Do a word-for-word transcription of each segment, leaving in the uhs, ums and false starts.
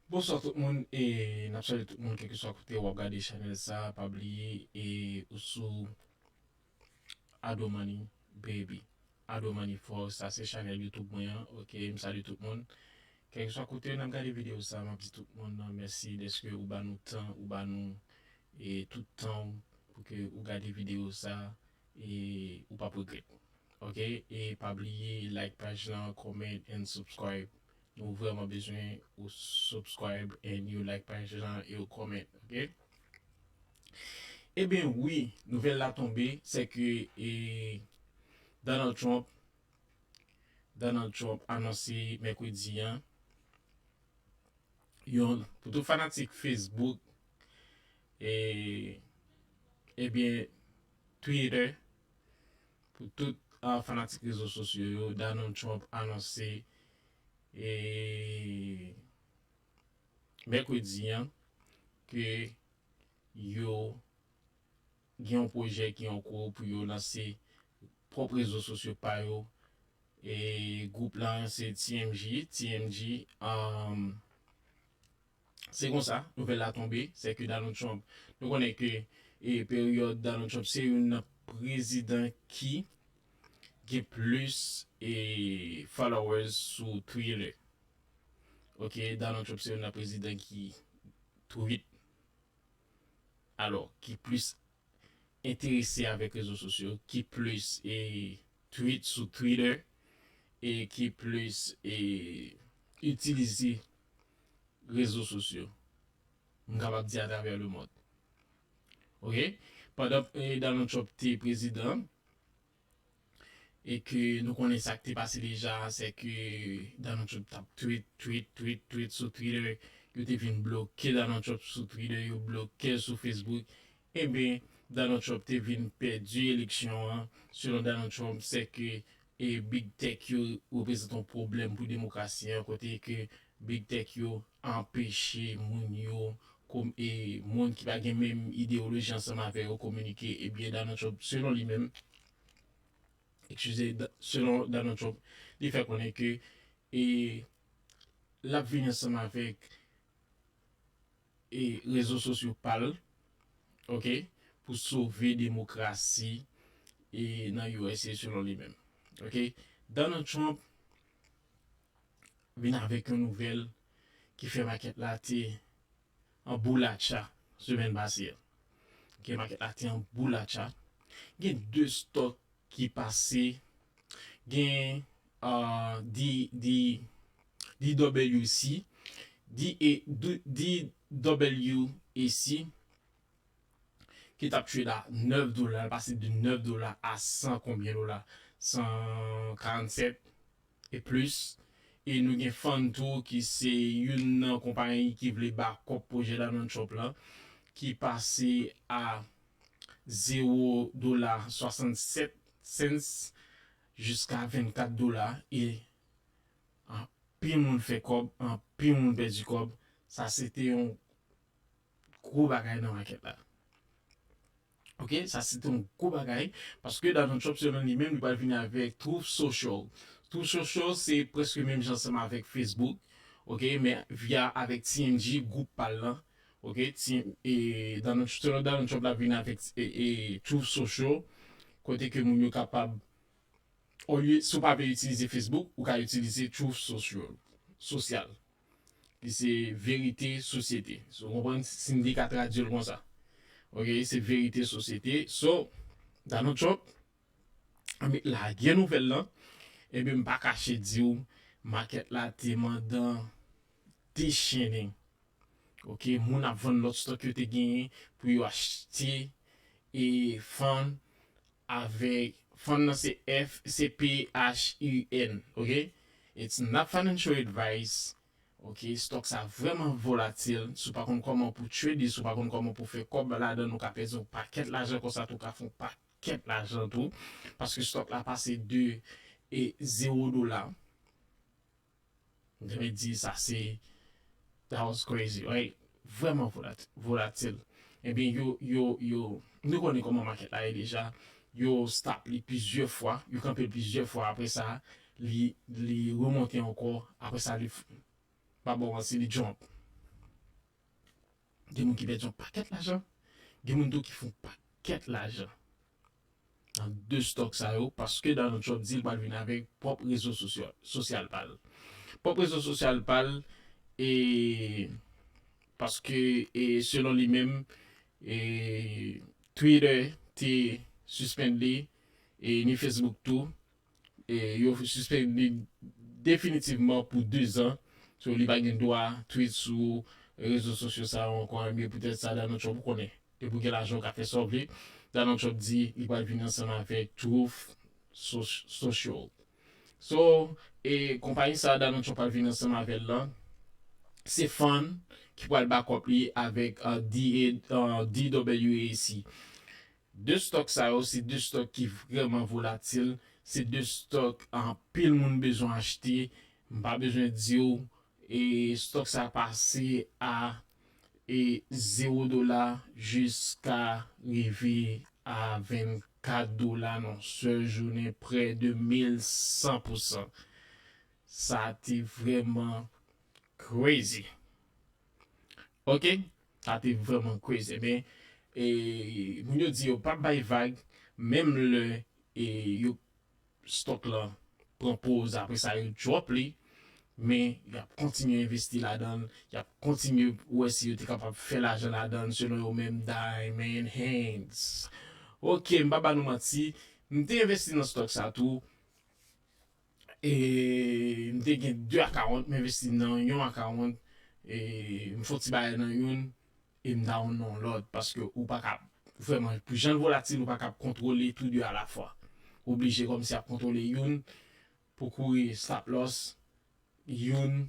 Bonswa tout moun, e n ap salye tout moun kèlkeswa kote w ap gade chanèl sa, pa bliye e ou sou Ado Money, baby. Ado Money Force, sa se chanèl YouTube mwen an, oke, m salye tout moun. Kèlkeswa kote n ap gade videyo sa, m ap di tout moun mèsi dèske ou ba nou tan, ou ba nou e tout tan ou pou ke ou gade videyo sa e ou p ap regrèt. Oke, e pa bliye like paj lan, comment and subscribe. Nou vrèman bezwen ou subscribe and you like paj lan e ou comment, oke? Ebyen wi, nouvèl la tonbe, se ke e Donald Trump, Donald Trump anonse mèkredi an yon, pou tout fanatik Facebook, e ebyen Twitter, pou tout ah, fanatik rezo sosyo yo, Donald Trump anonse e mèkredi an ke yo gen yon pwojè ki an kou pou yo lanse pwòp rezo sosyo pa yo. E gwoup lan se T M G, T M G, um, se konsa, nouvèl la tonbe, se ke Donald Trump, nou konnen ke e peryòd Donald Trump se youn nan prezidan ki gen plis e followers sou Twitter. Oke, Donald Trump se youn nan prezidan ki tweet, alò, ki plis enterese avèk rezo sosyo, ki plis e tweet sou Twitter e ki plis e itilize rezo sosyo. M kapab di atravè lemond. Oke? Pandan e Donald Trump te prezidan, e ke nou konnen sa k te pase deja, se ke Donald Trump t ap tweet, tweet, tweet, tweet sou Twitter. Yo te vin bloke Donald Trump sou Twitter, yo bloke l sou Facebook. Ebyen, Donald Trump te vin pèdi eleksyon an. Selon Donald Trump, se ke e Big Tech yo reprezante yon pwoblèm pou demokrasi an, kote ke Big Tech yo anpeche moun yo, e moun ki pa gen menm ideyoloji ansanm avè yo kominike. Ebyen, Donald Trump, selon li menm, eskize, selon Donald Trump, li fè konnen ke e l ap vini ansanm avèk e rezo sosyo pa l, oke, pou sove demokrasi e nan U S A selon li menm. Oke, Donald Trump vin avèk yon nouvèl ki fè makèt la te an boulatcha semèn pase a. Oke, makèt la te an boulatcha. Gen de stòk ki pase, gen uh, D, D, D W C, D, D W A C, ki t ap trade a nèf dola, l pase de nèf dola a san konbyen dola? San karannsèt e plis. E nou gen Fann tou ki se youn nan konpayi ki vle ba kòb pwojè Donald Trump lan, ki pase a zewo dola swasannsèt cents jiska vennkat dola. E anpil moun fè kòb, anpil moun pèdi kòb. Sa se te yon gwo bagay nan makèt la. Oke, sa se te yon gwo bagay, paske Donald Trump selon li menm, li pral vini avèk Truth Social. Truth Social se prèske menm jan ansanm avèk Facebook, oke, men via avèk T M G, gwoup pa l lan. Oke, T M, e Donald, selon Donald Trump la vini avèk e, e Truth Social, kote ke moun yo kapab, olye, si w pa vle itilize Facebook, ou ka itilize Truth Social, sosyal. Li se verite sosyete. So, w konprann, Cindy ka tradui l konsa. Oke, se verite sosyete. So, Donald Trump, anben, lage nouvèl lan, ebyen, m pa kache di w, makèt la te mandan dechennen. Oke, moun ap vann lòt stòk yo te genyen pou yo achte e Fann avèk, Fann nan se F, se P H U N, oke? It's not financial advice. Oke, stòk sa vrèman volatil. Si w pa konn kòman pou trade, si w pa konn kòman pou fè kòb ladan, ou ka pèdi yon pakèt lajan konsa tou, ou ka fè yon pakèt lajan tou. Paske stòk la pase de e zewo dola. M te vle di sa se, that was crazy, right? Vrèman volat-, volatil. Ebyen, yo, yo, yo, nou konnen kòman makèt la ye deja. Yo stop li plizyè fwa, yo kanpe l plizyè fwa. Apre sa, li, li remonte ankò. Apre sa, li f-, pa bon, se li jump. Gen moun ki pèdi yon pakèt lajan, gen moun tou ki fè yon pakèt lajan nan de stock sa yo, paske Donald Trump di l pral vin avèk pwòp rezo sosyal, sosyal pa l. Pwòp rezo sosyal pa l, e paske, e selon li menm, e Twitter te sispann li, e ni Facebook tou, e yo sispann li definitivman pou de zan. So, li pa gen dwa tweet sou rezo sosyo sa yo ankò, ebyen poutèt sa Donald Trump, ou konnen, depi w gen lajan, w ka fè sa w vle. Donald Trump di li pral vin ansanm avèk Truth So-, Social. So, e konpayi sa Donald Trump pral vin ansanm avè l lan, se Fund ki pral back up li avèk, uh, D A, uh, D W A C. De stock sa yo, se de stock ki vrèman volatil. Se de stock anpil moun bezwen achte. M pa bezwen di w, e stock sa pase a, e zewo dola jiska rive a vennkat dola nan sèl jounen, prè de mil san pou san. Sa te vrèman crazy. Ok? Sa te vrèman crazy. Men, e, moun yo di yo p ap bay vag, menm lè, e, yo stock lan pran poz, apre sa yo drop li, men y ap kontinye envesti ladan l, y ap kontinye wè si yo te kapab fè lajan ladan l, selon yo menm, Diamond Hands. Ok, m pa ba nou manti, m te envesti nan stock sa tou, e m te gen de account, m envesti nan yon account, e m fè yon ti bagay nan youn, e m down nan lòt, paske ou pa ka, vrèman, pou jan l volatil, ou pa ka kontwole tou de alafwa. Ou oblije kòmsi ap kontwole youn pou kouri stop loss, youn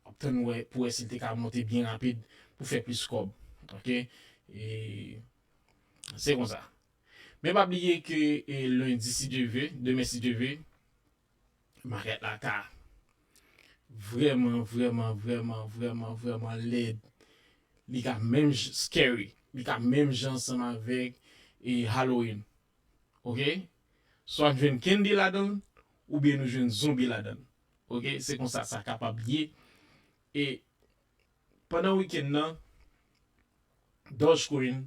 ap tann wè, pou wè si l te ka monte byen rapid pou fè plis kòb. Ok? E se konsa. Men pa bliye ke, e, lendi, si Dye ve, demen, si Dye ve, makèt la ka vrèman, vrèman, vrèman, vrèman, vrèman lèd. Li ka menm j-, scary. Li ka menm jan ansanm avèk, e, Halloween. Ok? Swa n jwenn candy ladan l, oubyen nou jwenn zonbi ladan l. Ok? Se konsa sa kapab ye. E pandan wikenn nan, Dogecoin,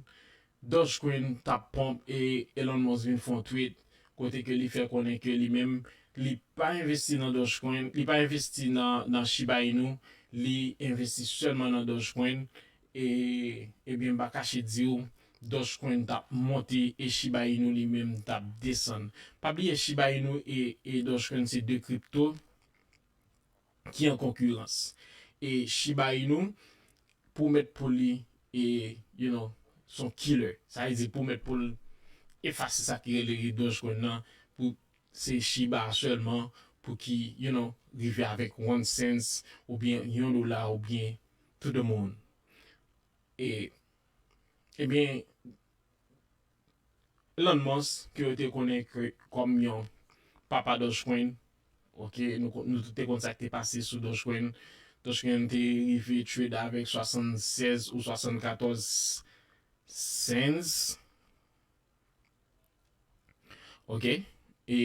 Dogecoin t ap pump e Elon Musk vin fè yon tweet kote ke li fè konnen ke li menm, li pa envesti nan Dogecoin, li pa envesti nan, nan Shiba Inu, li envesti sèlman nan Dogecoin. E, ebyen, m pa kache di w, Dogecoin t ap monte e Shiba Inu li menm t ap desann. Pa bliye, Shiba Inu e, e Dogecoin se de kripto ki an konkirans. E Shiba Inu pwomèt pou li, e, you know, son killer. Sa vle di pwomèt pou l efase sa ki rele Dogecoin nan, pou se Shiba sèlman, pou ki, you know, rive avèk one cents, oubyen yon dola, oubyen to the moon. E, ebyen, Elon Musk, ke yo te konnen ke, kòm yon papa Dogecoin, ok, nou, nou tout te konn sa k te pase sou Dogecoin. Dogecoin te rive trade avèk swasannsèz ou swasannkatòz cents. Ok? E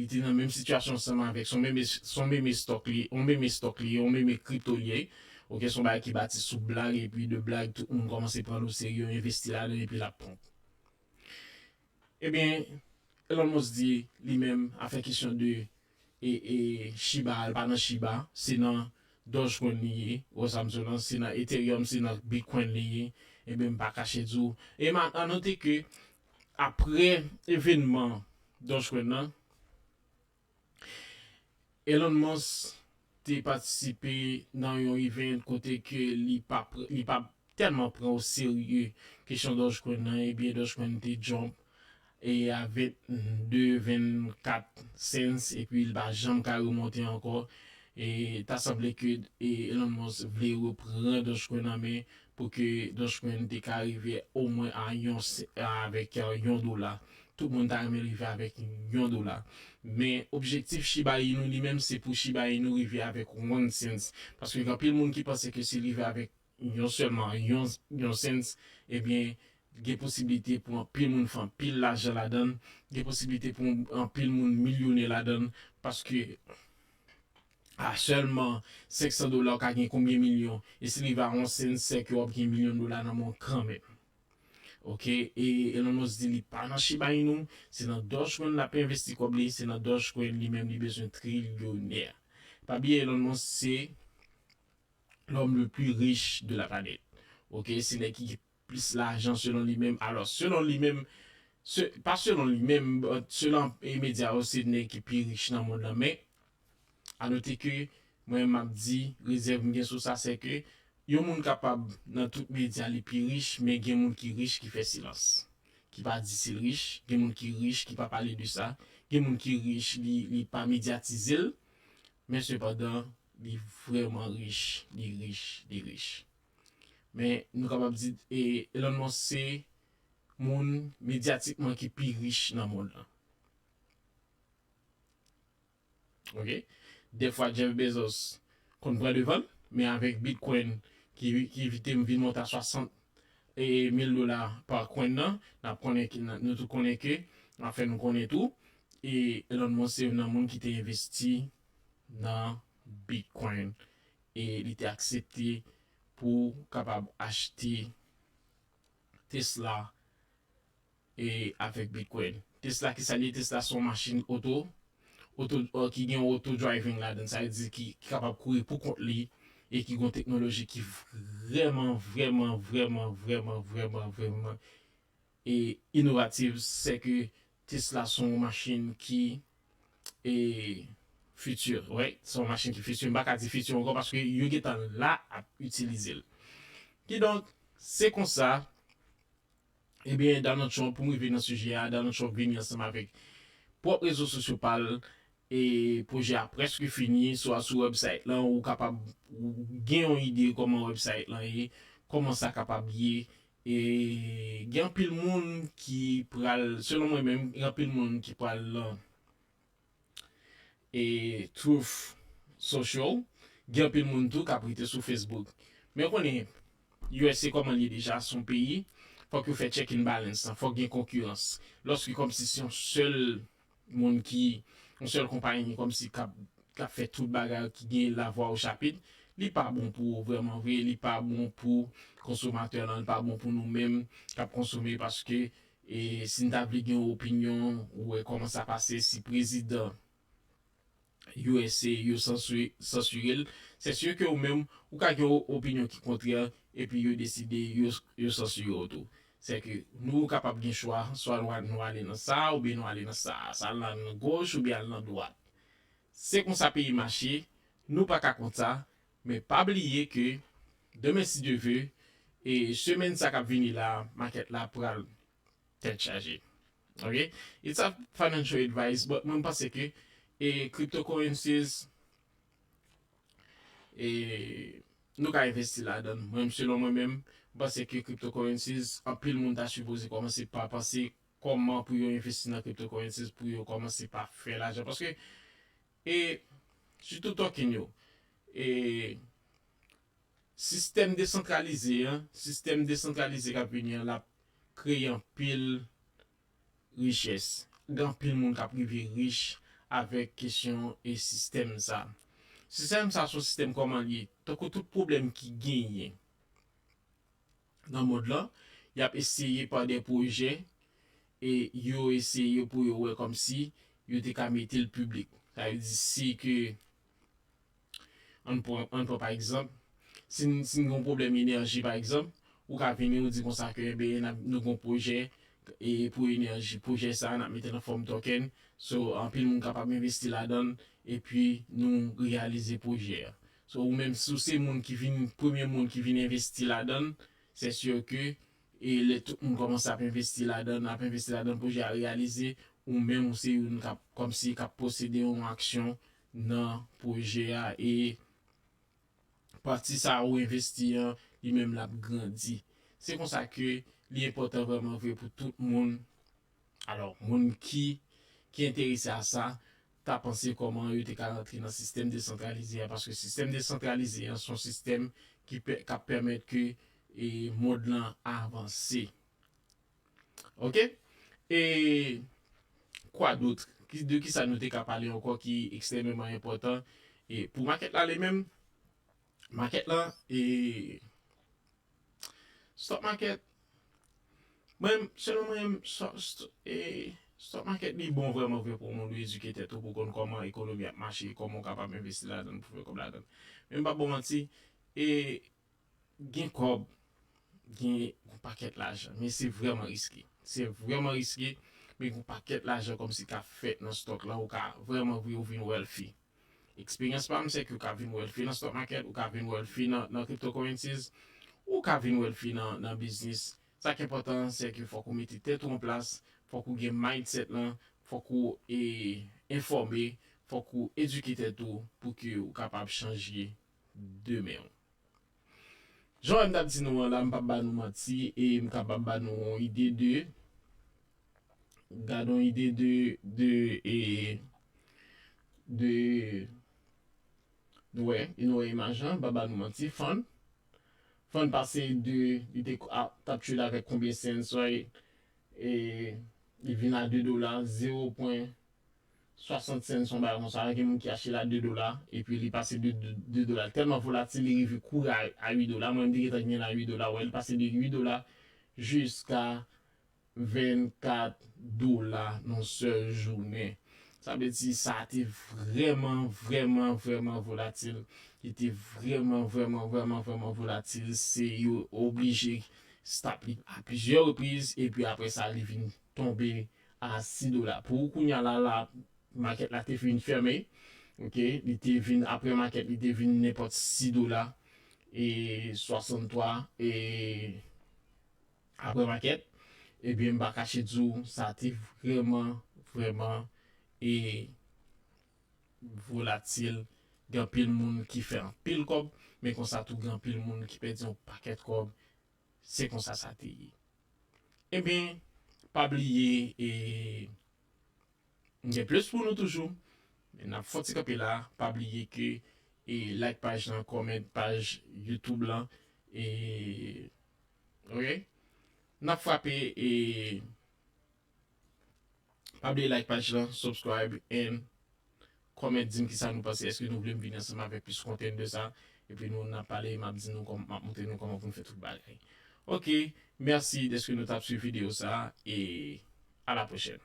li te nan menm sitiyasyon ansanm avèk, son menm, son menm stock li, yon menm stock li, yon menm kripto li ye. Ok, son bagay ki bati sou blag, epi de blag, tout moun kòmanse pran l o serye, yo envesti ladan, epi l ap pump. Ebyen, Elon Musk di li menm afè kesyon de, e, e Shiba, li pa nan Shiba, se nan Dogecoin li ye, ou wè sa m di w lan, se nan Ethereum, se nan Bitcoin li ye. Ebyen, m pa kache di w. E m a, a note ke apre evènman Dogecoin nan, Elon Musk te patisipe nan yon event kote ke li pa pr-, li pa tèlman pran o serye kesyon Dogecoin nan, ebyen Dogecoin te jump e a vennde, vennkat cents, epi li pa janm ka remonte ankò. E ta sanble ke, e, Elon Musk vle repran Dogecoin nan men pou ke Dogecoin te ka rive omwen a yon se-, avèk, e, yon dola. Tout moun ta renmen rive avèk yon dola. Men objektif Shiba Inu li menm, se pou Shiba Inu rive avèk one cents. Paske gen anpil moun ki panse ke si l rive avèk yon sèlman, yon, yon cents, ebyen, gen posiblite pou anpil moun fè anpil lajan ladan l, gen posiblite pou anpil moun milyonè ladan l, paske a sèlman senk san dola, w ka gen konbyen milyon? E si l rive a yon sen, sè ke w ap gen milyon dola nan men w kanmenm. Ok, e Elon Musk di li pa nan Shiba Inu, se nan Dogecoin l ap envesti kòb li, se nan Dogecoin li menm li bezwen trilyonè. Pa bliye Elon Musk se l'homme le plus riche de la planète. Ok, se nèg ki gen plis lajan selon li menm. Alò, selon li menm, se, pa selon li menm, but selon e medya yo, se nèg ki pi rich nan mond lan. Men, a note ke mwen m ap di, rezèv m gen sou sa, se ke yon moun kapab nan tout medya li pi rich, men gen moun ki rich ki fè silans. Ki pa di si l rich, gen moun ki rich ki pa pale de sa, gen moun ki rich li, li pa medyatize l, men sepandan, li vrèman rich, li rich, li rich. Men nou kapab di e, Elon Musk se moun medyatikman ki pi rich nan mond lan. Ok? Dèfwa Jeff Bezos konn pran devan l, men avèk Bitcoin ki, ki vite vin monte a swasant mil dola pa coin nan, n ap konnen ke, nou tout konnen ke, anfen nou konnen tou, e Elon Musk se youn nan moun ki te envesti nan Bitcoin e li te aksepte pou kapab achte Tesla e avèk Bitcoin. Tesla ki sa l ye? Tesla se yon machin oto, oto, ki gen yon oto driving ladan l. Sa vle di ki, ki kapab kouri pou kont li e ki gen yon teknoloji ki vrèman, vrèman, vrèman, vrèman, vrèman, vrèman e inovatif. Se ke Tesla se yon machin ki e fiti, right? Se yon machin ki fiti. M pa ka di fiti ankò paske yo gentan la ap itilize l. Kidonk, se konsa, ebyen, Donald Trump, pou m rive nan sijè a, Donald Trump vini ansanm avèk pwòp rezo sosyo pa l, e pwojè a prèske fini, swa sou website lan, ou kapab ou gen yon ide kòman website lan ye, kòman sa kapab ye, e gen anpil moun ki pral, selon mwen menm, gen anpil moun ki pral e Truth Social, gen anpil moun tou k ap rete sou Facebook. Men w konnen, U S A kòman l ye deja, se yon peyi, fòk yo fè check and balance lan, fòk gen konkirans. Lòske kòmsi se yon sèl moun ki, yon sèl konpayi kòmsi k ap, k ap fè tout bagay ki gen lavwa o chapit, li pa bon pou ou vrèman vre, li pa bon pou konsomatè lan, li pa bon pou nou menm k ap konsome paske e si n ta vle gen yon opinyon, ou wè kòman sa pase si prezidan U S A yo sansire, sansire l, se si ke ou menm, ou ka gen yon opinyon ki kontrè, epi yo deside yo, yo sansire w tou. Se ke nou kapab gen chwa, swa nou, nou ale nan sa, oubyen nou ale nan sa, sa al nan goch oubyen al nan dwat. Se konsa peyi mache, nou pa ka kont sa, men pa bliye ke demen si Dye ve, e semèn sa k ap vini la, makèt la pral tèt chaje. Ok? It's a financial advice, but mwen m panse ke e cryptocurrencies, e nou ka envesti ladan l. Mwen, selon mwen menm, m panse ke cryptocurrencies, anpil moun ta sipoze kòmanse pa panse kòman pou yo envesti nan cryptocurrencies, pou yo kòmanse pa fè lajan. Paske, e, sitou token yo, e, sistèm desantralize an, sistèm desantralize k ap vini an, l ap kreye anpil richès. Gen anpil moun k ap rive rich avèk kesyon e sistèm sa. Sistèm sa se yon sistèm kòman l ye? Tankou tout pwoblèm ki genyen nan mond lan, y ap eseye pa de pwojè e yo eseye pou yo wè kòmsi yo te ka mete l piblik. Sa vle di si ke Ann pran, ann pran pa egzanp, si n, si n gen yon pwoblèm enèji pa egzanp, ou ka vini ou di konsa ke, enben, n ap, nou gen yon pwojè e pou enèji, pwojè sa a n ap mete l an fòm token, so anpil moun kapab envesti ladan l, epi nou reyalize pwojè a. So ou menm si w se moun ki vin, premye moun ki vin envesti ladan l, se si ke e lè tout moun kòmanse ap envesti ladan l, ap envesti ladan l, pwojè a reyalize, ou menm ou se youn k ap, kòmsi k ap posede yon aksyon nan pwojè a e pati sa a ou envesti an, li menm l ap grandi. Se konsa ke li enpòtan vrèman vre pou tout moun. Alò, moun ki, ki enterese a sa, ta panse kòman yo te ka rantre nan sistèm desantralize a, paske sistèm desantralize an se yon sistèm ki pè, k ap pèmèt ke e, mond lan avanse. Ok? E kwa dot? Ki, de ki sa nou te ka pale ankò ki ekstrèmeman enpòtan? E pou market la li menm, market la, e stock market, mwen, selon mwen, sto- sto- e stock market li bon vrèman vre pou moun ou edike tèt ou, pou konn kòman ekonomi ap mache, kòman ou kapab envesti ladan pou fè kòb ladan. Men m pa bon manti, e gen kòb, gen yon pakèt lajan, men se vrèman riske. Se vrèman riske, men gen yon pakèt lajan kòmsi ka fèt nan stock la, ou ka vrèman vre ou vin wealthy. Eksperyans pa m se ke ou ka vin wealthy nan stock market, ou ka vin wealthy nan, nan cryptocurrencies, ou ka vin wealthy nan, nan biznis. Sa ki enpòtan an, se ke fòk ou mete tèt ou an plas, fòk ou gen mindset lan, fòk ou e, enfòme, fòk ou edike tèt ou pou ke ou kapab chanje demen w. Jan m t ap di nou an la, m p ap ba nou manti e m kapab ba nou yon ide de, gade yon ide de, de, e, de, nou wè, nou wè imaj lan, m p ap ba nou manti, fund. Fund pase de, li te a- t ap trade avèk konbyen cents, right? E li vin a de dola, zewo pwen swasant cents, yon bagay konsa, gen moun ki achte l a de dola, epi li pase de, de, de dola. Tèlman volatil, li rive kouri a, a uit dola. Mwen, m te gentan gen l a uit dola, wè, li pase de uit dola jiska vennkat dola nan sèl jounen. Sa vle di, sa te vrèman, vrèman, vrèman volatil. Li te vrèman, vrèman, vrèman, vrèman volatil. Se yo oblije stop li a plizyè repriz, epi apre sa, li vin tonbe a sis dola. Pou kounye a la, la, market la te vin fèmen. Ok, li te vin, apre market, li te vin nenpòt sis dola e swasanntwa e apre market. Ebyen, m pa kache di w, sa te vrèman, vrèman e volatil. Gen anpil moun ki fè anpil kòb, men konsa tou gen anpil moun ki pèdi yon pakèt kòb. Se konsa sa te ye. Ebyen, pa bliye, e, m gen plis pou nou toujou. Men n ap fè yon ti kanpe la. Pa bliye ke, e, like paj lan, comment paj YouTube lan. E, ok? N ap frape, e, pa bliye like paj lan, subscribe, and comment, di m kisa nou panse. Èske nou vle m vini ansanm avèk plis content de sa? Epi nou, n ap pale, m ap di nou kòm, m ap montre nou kòman pou nou fè tout bagay. Ok, mèsi dèske nou t ap swiv videyo sa, e a la pwochèn.